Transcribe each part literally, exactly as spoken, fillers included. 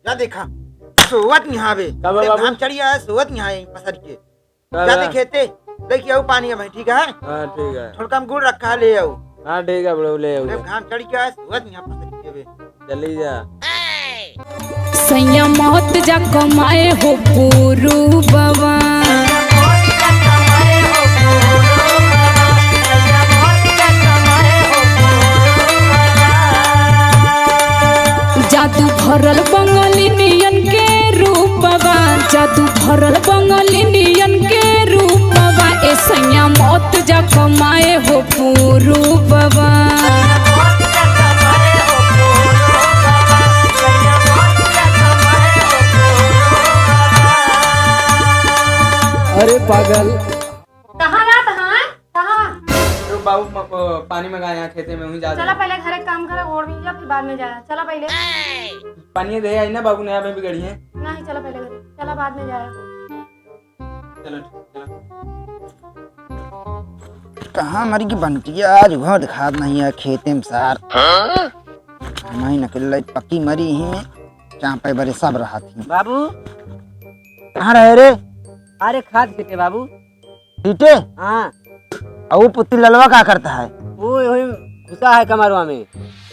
जा देखा, सोवत यहाँ बे। का बा अरे बाबू? घाम चढ़ी आया, सोवत यहाँ है पसर के। का जा बा? दे खेते, लेके आऊ पानी अब, ठीक है? हाँ, ठीक है। थोड़ा कम गुड़ रखा, ले आऊ। हाँ, ठीक है बड़ो, ले आऊ। अरे घाम चढ़ी आया, सोवत यहाँ पसर के बे। चली जा। सैया मौत जा कमाए हो पूरू बाबा। जादू भरल बंगलिनियन के रूपवा, जादू भरल बंगलिनियन के रूपवा। ए सैया मौत जा कमाए हो पूरूबवा। अरे पागल। कहाँ जात हैं? कहाँ? तो बाबू म-, प-, पानी मंगाए हैं खेते में, वहीं जात चला हैं। पहले घरे काम करा, ओढ़ भी जा, फिर बाद में जाया। चला पहले। पानी दे आई ना बाबू, नया में बिगड़ी है। नहीं, चला पहले घरे, चला बाद में जाया। चलो, चलो। कहाँ मरी की बंटिया, आज उघार दिखात नहीं है खेते में सार। हाँ? हमारी नकल पक्की मरी ही, चापे बरे सब रहत ही। बाबू। कहाँ रहे रे? अरे खाद खेते बाबू। पीटे? हाँ। और वो पुत्ती ललवा का करता है? वो वही घुसा है कमरवा में।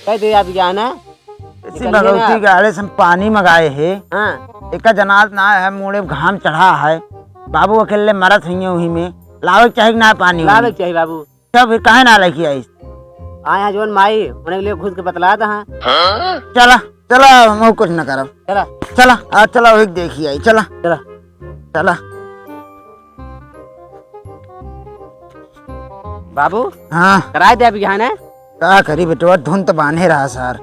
कह दे आप जाना। इसी निकलिए ना। भगवती गाड़े से हम पानी मंगाए है। हाँ। एका जनात ना है, मुड़े घाम चढ़ा है। बाबू अकेले मरत हुई है वही में। लावे के चाही कि ना पानी लावे वानी? के चाही बाबू। तब फिर काहे ना लेके आइस? आए हैं जौन माई, उन्हें लिए घुस के बतला दे हाँ। चला, चला, हम कुछ न करब। चला। चला, आ, चला, वही देखी आई, चला। चला। चला। बाबू, हाँ। कराए दे अभी यहाँ ने। का करी बेटवा, धुन तो बांधे रहा सार।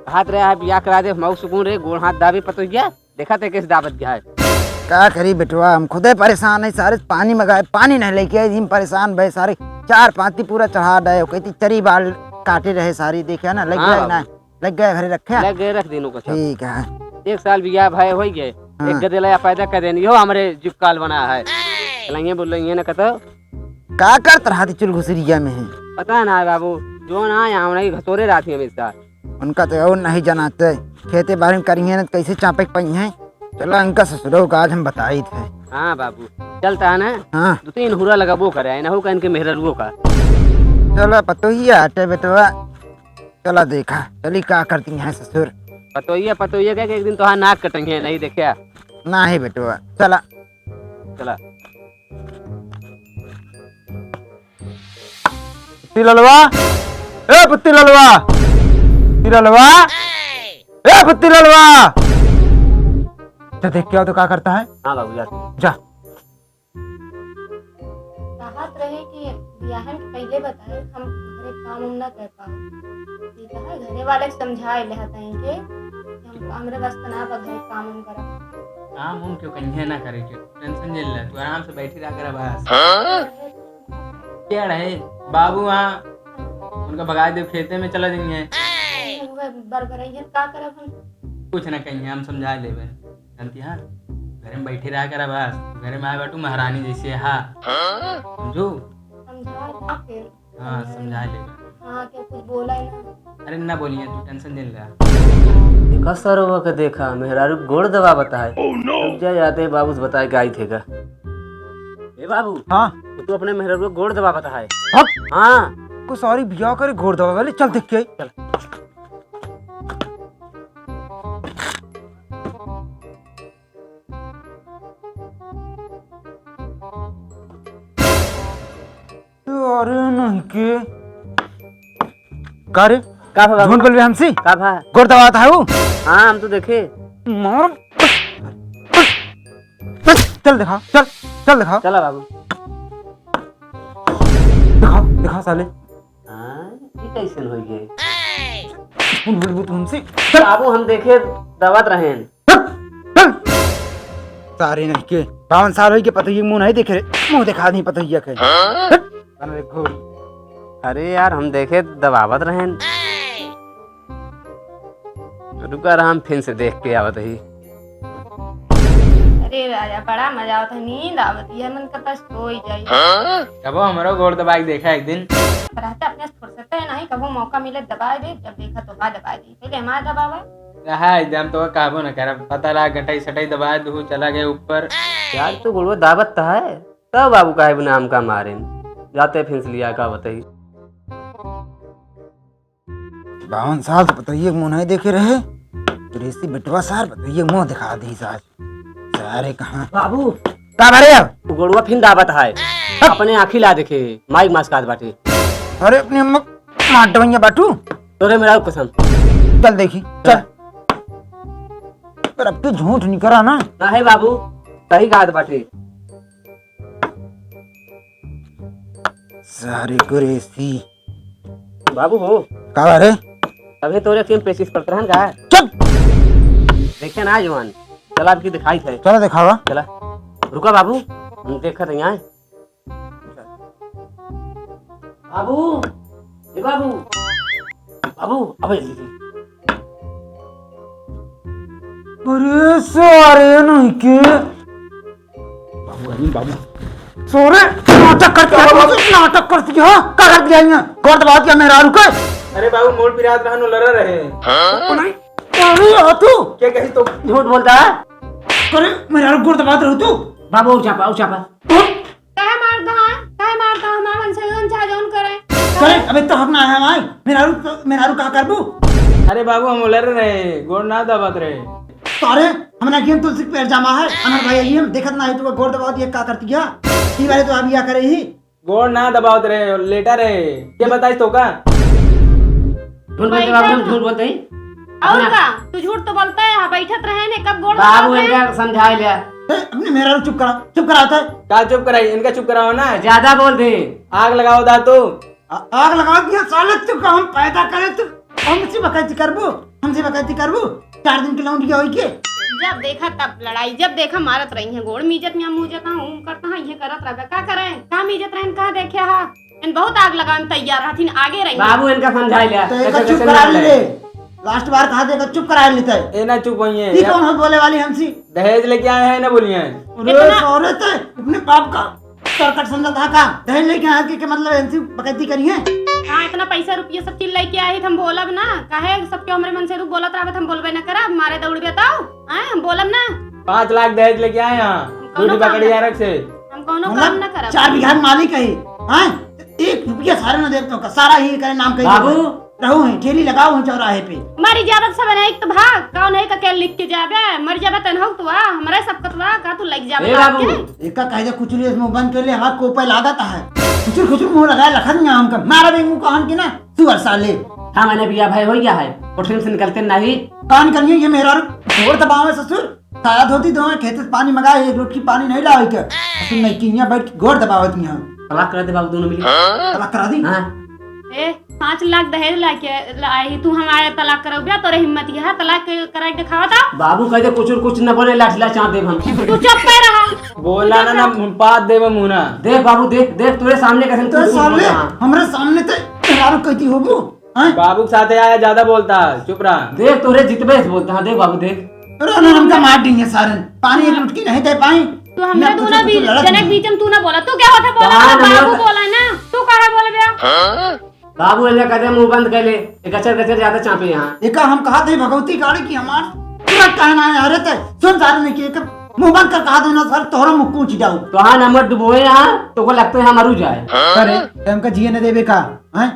हाथ रे, आप या करा दे, मऊ सुकून रे, गोड़ हाथ दाबे पतोहिया। देखा ते कैसे दाबत गया है। का करी बेटवा, हम खुदे परेशान है सारे, पानी मंगाए, पानी नहीं लेके आए, हम परेशान भए सारे, चार पाती पूरा चढ़ा डाए, कहती चरी बाल काटे रहे सारी, देखे ना, लग हाँ गया बाबू। ना, लग गया घरे रखे। लग गए, रख देनु का सब। ठीक है। एक साल बियाह भए होई गए, हाँ। एक गदेला या पैदा कर देनी हो, हमरे जुकाल बना है। चलेंगे बोल रही है ना कतो। का करत रहती चुलघुसरिया में है? पता ना है बाबू, जो ना आया, उन्हें घसोरे रहती हमेशा। उनका तो और नहीं जनाते, खेते बारी में करिए ना, तो कैसे चापे के पइहें? चला, इनका ससुरो का आज हम बताई थे। हाँ बाबू, चलता है ना? हाँ। दो तीन हुरा लगाबो करे, ना हो का इनके मेहररुओ का। चला, पतोहिया हटे बेटवा, चला देखा, चली का करती हैं ससुर। पतोहिया, पतोहिया कह के एक दिन तोहार नाक कटेंगे, नहीं देखा? नहीं बेटवा, चला। चला। पुत्ती ललवा, ए पुत्ती ललवा, पुत्ती ललवा, ए पुत्ती ललवा। तो देख के आओ तो का करता है? हाँ बाबू, जाते हैं। जा। कहत रहे कि बियाहन के पहिले बताए, हम घरे काम उम ना कर पाओ। ये कहा, घरे वाले के समझाए ले हतई के, कि हम, हमरे बस के ना बा घरे काम उम करब। काम उम क्यों कहीं ना करे के, tension ले ले, तू आराम से बैठी रहा कर बस। हाँ? क्या रहे? बाबू वहाँ उनका भगाए दे, खेते में चला जाइए। उहे बरबरइहन, का करब हम? कुछ ना कहीं, हम समझा लेबे। जानती हाँ, घरे में बैठी रहा करा बस, घरे में आए बाटू महारानी जैसे, हाँ। हाँ? समझू? समझा दे फिर। हाँ, समझा लेबे। हाँ, क्यों कुछ बोला है ना? अरे ना बोलिए, तू tension जिन ले। देखा सरवा के देखा, मेहरारू गोड़ दबावत है। Oh no! रुक जा, जाते बाबू से बताए के आई थे का। ए बाबू, हाँ? तू अपने मेहरारू के गोड़ दबावत है। हट! हाँ। को सारी बियाह करे गोड़ दबावे ले, चल देख के आई। चल। अरे नहीं के। का रे? का भा बाबू? झूठ बोलबे हमसे? का भा? गोड़ दबावत है वो? हाँ, हम तो देखे। मार। चल देखा, चल, चल देखा। चला बाबू। देखा, देखा साले। हाँ, ये कैसन हो गए? झूठ बोलबे तू हमसे? चल। बाबू, हम देखे दबावत रहेन। हट, हट। सारे नहीं के, बावन साल होई के पतोहिया के मुंह नहीं देखे रे, मुंह देखा नहीं पतोहिया के। हाँ? हट, अरे घोड़ी। अरे यार, हम देखे दबावत रहेन। रुका रहा, हम फिर से देख के आवत ही। अरे राजा, बड़ा मजा आवत है, नींद आवत है, मन करता सोई जाई। हाँ? कबो हमरो गोड़ दबाई के देखा एक दिन। रहता अपने फुर्सत है नहीं, कबो मौका मिले दबाए दे, जब देखा तो का दबाए दे, पहले हमारा दबावा। कहा एकदम तो कहबो न करब, पता लगा गटई सटई दबाए दुहू चला गए ऊपर। यार, तू गोड़वा दाबत त है, तब बाबू काहे बिना हमका मारेन? जाते फिन से लिया का बताई। बावन साल से पतोहिए के मुंह नहीं देखे रहे। कृषि बिटवा सार पतोहिए के मुंह दिखा दी सार। सारे कहाँ? बाबू। का भरे अब? उ गोड़वा फिन दाबत है। हट। अपने आँखी ला देखे, माइक मास कात बाटे। अरे अपने अम्मा मार डवैया बाटू। तोरे मेरा कसम। चल देखी, चल। पर अब तू झूठ नहीं करा ना। ना है बाबू, सही कहा बाटे। सारे कुरेसी। बाबू हो। का बा रे? अबे तोरे केम पेचिस करत रहन का? चुप। देखे ना जवान, चला अब की दिखाई थे। चला दिखावा। चला। रुका बाबू, हम देखत हैं यहाँ। बाबू, ए बाबू, बाबू, अबे दीदी। अरे सारे नहीं के। बाबू, अरे बाबू। सारे नाटक करती है, नाटक करती है, का कर दिया यहाँ? गोड़ दबा दिया मेहरारू के। अरे बाबू, मोड़ पिरात रहन, लड़ा रहे। हाँ? अरे आ तू। क्या कही तो? झूठ बोलता है। अरे मेहरारू गोड़ दबात रहू तू। बाबू, उछापा, उछापा। काहे मारता है? काहे मारता है? हमार मन से जौन चाहे जौन करे। करे, अबे तो हक ना है भाई। मेहरारू, मेहरारू का करबू? अरे बाबू, हम उलर रहे, गोड़ ना दबात रहे। सारे, हमने किन तुलसी के पैर जामा है। अनर भाई, ये हम देखत ना है, तू गोड़ दबावत, ये का करती है? ई बारे तो हम या करे ही। गोड़ ना दबावत रहे, लेटा रहे। के बताई तो का? झूठ बोलते बाबू, हम झूठ बोलते ही। और अपना का? तू झूठ तो बोलता है, हाँ, बैठत रहे ने, कब गोड़ बाबू दबावत रहे? इनका समझाए लिया। ए, अपने मेहरारू चुप करा, चुप करा था। का चुप कराई? इनका चुप कराओ ना। ज्यादा बोल दे। आग लगाओ दा तू। आ-, आग लगाओ दिया साले, तू का हम पैदा करे, तू हमसे बकैती करबू, हमसे बकैती करबू। चार दिन के लौंडिया होई के। जब देखा तब लड़ाई, जब देखा मारत रही है, गोड़ मीजत यहाँ मूजत हाँ, ऊम करता हाँ, ये करत रहबे। का करे? का मीजत रहन, कहाँ देखे हा? इन बहुत आग लगावे में तैयार रहथिन, आगे रही। बाबू इनका समझाई लिया। तो एक कैसे चुप कैसे करा ना ले। ले। लास्ट बार कहा दे, एक चुप करा लेते हैं। ए ना चुप होइए। ये कौन हो बोले वाली हमसी? दहेज लेके आए हैं ना बोलिए। अरे इतना सारे ते अपने बाप का करकट समझा था का? दहेज लेके आए के, के मतलब एनसी बकैती करी है? हाँ, इतना पैसा रुपया सब चीज लेके आए ही, हम बोलब ना। काहे सबके हमरे मन से रूप बोलत रहबे, हम बोलबे ना करब, मारे दौड़बे तो, हैं, हम बोलब ना। पाँच लाख दहेज लेके आए हैं, हम कौनो दूध काम बकरी ना आरक से। हम कौनो मतलब काम ना करब। चार बीघा के मालिक है, हैं? एक रुपया सारे ना देब तो का, सारा ही करे नाम कही बाबू। देब। रहू हैं, ठेली लगाओ हैं चौराहे पे। मर जाबत सब नहीं तो भाग, कौन है का के लिख के जाबे? मर जाबत तन हो तो आ, हमरा सब कतवा का तू लग जाबे ए बाप बाबू। के? एका कह दे कुचुर मुंह बंद कर ले, हमार को पे लागत है। कुचुर कुचुर मुंह लगाए लखन ना हमका, मारा भी मुंह कहन के ना, सुअर साले। हाँ, मैंने बिया भाई हो गया है, कोठरी से निकलते नहीं। कान करिए ये मेहरारू, गोड़ दबावे ससुर। साया धोती दो खेत से पानी मंगाए, एक लोटकी पानी नहीं लावे के। ससुर नहीं कि यहाँ बैठ के गोड़ दबावत यहाँ। तलाक करा दे बाबू दोनों मिली। तलाक करा दी? हाँ। ए, पाँच लाख दहेज लाके लाए ही, तू हमारे तलाक करौबे, तोरे हिम्मत यह है, तलाक के कराए के दिखावा था? बाबू कह दे कुछ और कुछ न बोले, लाठी ला चाँप देब हम। तू चुप पे रहा। बोला ना, ना, पाद देब मुना। देख बाबू, देख, देख, तोरे सामने कैसे तो कुछ सामने, बोलता है। हमरे सामने ते मेहरारू कहती होबू, हैं? बाबू के साथे आया, ज्यादा बोलता है, चुप रहा। देख तोरे जितबे से बोलता है, देख बाबू, देख। अरे ना, हमका मार देंगे सारन। पानी एक लुटकी नहीं दे पाई। तू हमरे ना दोनों कुछ, बीच, कुछ लड़त जनक नहीं। बीच में तू ना बोला, तू क्या होता बोला? कहाँ ना बाबू बोला? बोला है ना, तू काहे बोले बे? हाँ? बाबू एने कदे मुंह बंद कर ले, ये गचर गचर ज्यादा चापे यहाँ। एका हम कहा थे भगवती गाड़ी की हमार पूरा कहना है, अरे ते सुन सारे ने कि एक मुंह बंद कर कहा दो ना सर, तोहरा मुंह कूच जाऊ। तो हाँ नंबर डुबोए यहाँ, तो को लगता है हम मरू जाए। अरे, ते हमका जिए न देबे का, हैं?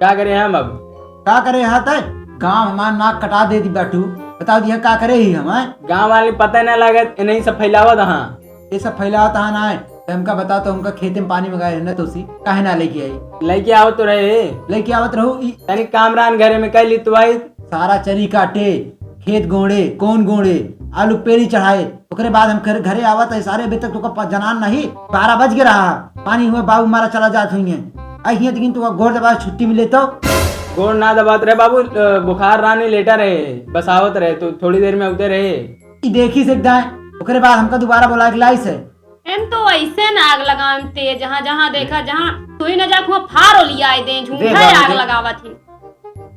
का करे हम अब? का करे यहाँ ते? गांव हमार नाक कटा दे दी बाटू, बताओ दिया का करे ही हम, हैं? गांव वाले पता ना लागत, इन्हीं सब फैलावत हाँ। ये सब फैलावत हाँ ना है, तो हमका बता तो हमका खेते में पानी मंगाए है ना तोसी, काहे ना लेके आई? लेके आवत तो रहे। लेके आवत रहू ई। तनी काम रान घरे में कर ली तू आई। सारा चरी काटे, खेत गोड़े, कौन गोड़े, आलू पेली चढ़ाए, ओकरे बाद हम घर, घरे आवत है सारे अभी तक तोका प-, जनान नहीं, बारह बज गया रहा, पानी हुआ बाबू मारा चला जात हुई है, आई हियाँ लेकिन तोका गोड़ दबा छुट्टी मिले तो। गोड़ ना दबात रहे बाबू, अ, बुखार रानी लेटा रहे, बसावत रहे तो थोड़ी देर में उठे रहे। ई देखी से दाएं, ओकरे बाद हमका दोबारा बोला के लाइस है। एम तो ऐसे ना आग लगावे में तेज, जहाँ, जहाँ देखा, जहाँ तू ही न जा, हुआ फारो लिया आए दे, झूठा देख बाबू, आग देख। लगावत ही।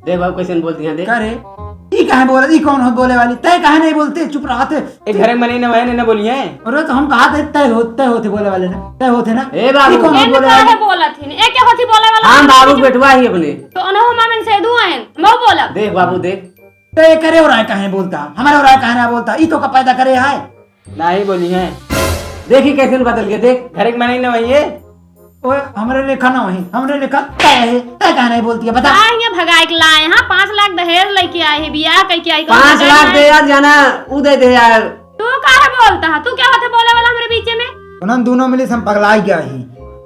देख बाबू, कैसे बोलती हैं, देख। का रे? ई काहे बोले, ई कौन हो बोले वाली? तय काहे नहीं बोलते, चुप रहा थे। एक घर में नहीं ना, वह नहीं ना बोली है। अरे तो हम कहा थे, तय हो, तय होते बोले वाले ना, तय होते ना। ए बाबू। ई कौन हो एम बोले काहे वाली? बोलत ही? ए के होती बोले वाला? हम बाबू बेटवा ही अपने। तो अनहो मामन से दू आयन, मऊ बोला। देख बाबू, देख। तो ये करे हो रहा है, काहे बोलता? हमारे हो रहा है, काहे ना बोलता? ई तो का पैदा करे है? नाही बोली है। देखी कैसे बदल गए, देख। घर के मनई ना वही है। ओए, हमरे लेखा ना वही, हमरे लेखा तय है, तय काहे नहीं बोलती है, बता। आ, यहाँ भगाए के लाए, हाँ, पाँच लाख दहेज लेके आए हैं, बियाह कइके आई, कौन पाँच भगाए लाख लाए? दे यार, जाना, ऊ दे दे यार। तू काहे बोलता है? तू क्या होते बोले वाला हमरे बीचे में? उन्हन दोनों मिली से हम पगलाई गया ही।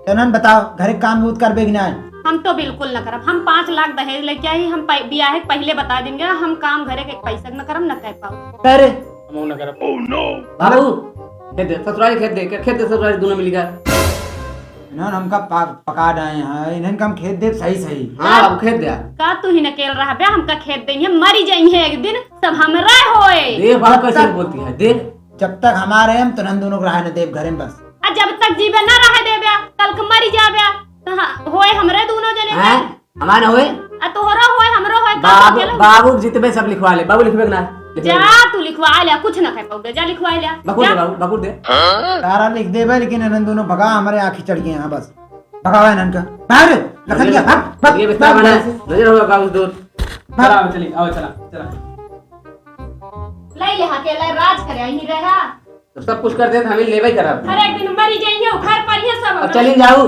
तनन बताओ, घर के काम बहुत करबे कि नहीं? हम तो बिल्कुल न करब। हम पाँच लाख दहेज लेके आई, हम पै-, बियाह के पहले बता देंगे, हम काम घरे के पैसा न करब, न कर पाओ। करे। हम न करब। बाबू, खेत दे, ससुरारी खेत दे, खेत दे ससुरारी दोनों मिली का। इन्हन हमका पा-, पका डाए हैं, इन्हन का हम खेत देब सही सही। हाँ, बाबू, खेत दे। का तू ही नकेल रहा बे, हमका खेत देइहे, मरी जाइहे एक दिन, सब हमरे होए। देख बाबू, कैसे बोलती है, देख। जब तक हमारे हम तो नन दोनों को रहे न देब घरे में बस। आ जब तक जीबे ना रहे देबे, कल के मरी जाबे, तो हाँ, होए हमरे दोनों जने के। हैं? हमारे होए? आ तोहरो होए, हमरो होए, का बाबू, अकेले? बाबू जितबे सब लिखवा ले, बाबू लिखबे के ना? लिखबे जा ना? तू लिखवा ले, कुछ ना कह पाओगे, जा लिखवा ले, बकुर जा। दे बाबू, बकुर दे। तारा लिख देबे, लेकिन इन्हन दोनों भगा, हमारे आँखी चढ़ गए हैं बस। भगावा इन्हन का। बाहर, लखन गया, भाग, भाग, ये बिस्तर भाग, बना भाग। है। नजर होगा बाबू दूर। भाग। चला, चली, आओ, चला, चला। ले ले, हाँ, के ले, राज करे, यहीं रहा। तो सब कुछ कर दे, हम ही लेबे करब। हर एक दिन मरी जाइए, घर पर ही सब अब हम चली जाऊ।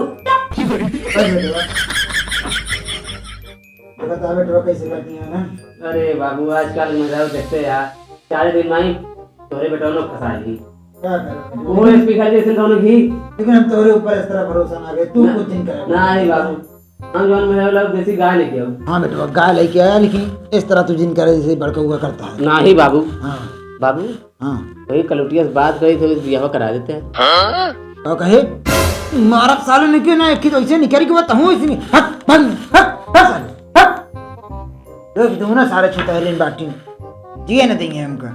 बता बेटवा, कैसे करती है ना? अरे बाबू, आजकल में जाओ देखते यार, चार दिन माई तोरे बेटवा लोग फंसाएगी। क्या करें? वो एसपी खाली जैसे दोनों घी। लेकिन हम तोरे ऊपर इस तरह भरोसा ना रहे, तू ना, कुछ दिन कर। नहीं बाबू, हम जौन में वाला देसी गाय लेके आओ। हाँ बेटवा, गाय लेके आया, लेकिन इस तरह तू जिन करे जैसे बड़का हुआ करता है। नाही बाबू। हाँ। बाबू, हाँ। वही कलुटिया से बात करी तो बियाह करा देते हैं। तो कहे, मारब साले ने क्यों ना, एक ही तो ऐसे निकल के बताऊँ, इसने, हट, भाग, हट, हट साले, हट। देख, तू ना सारे छुटहरिन बाटी, जिए न देंगे हमका।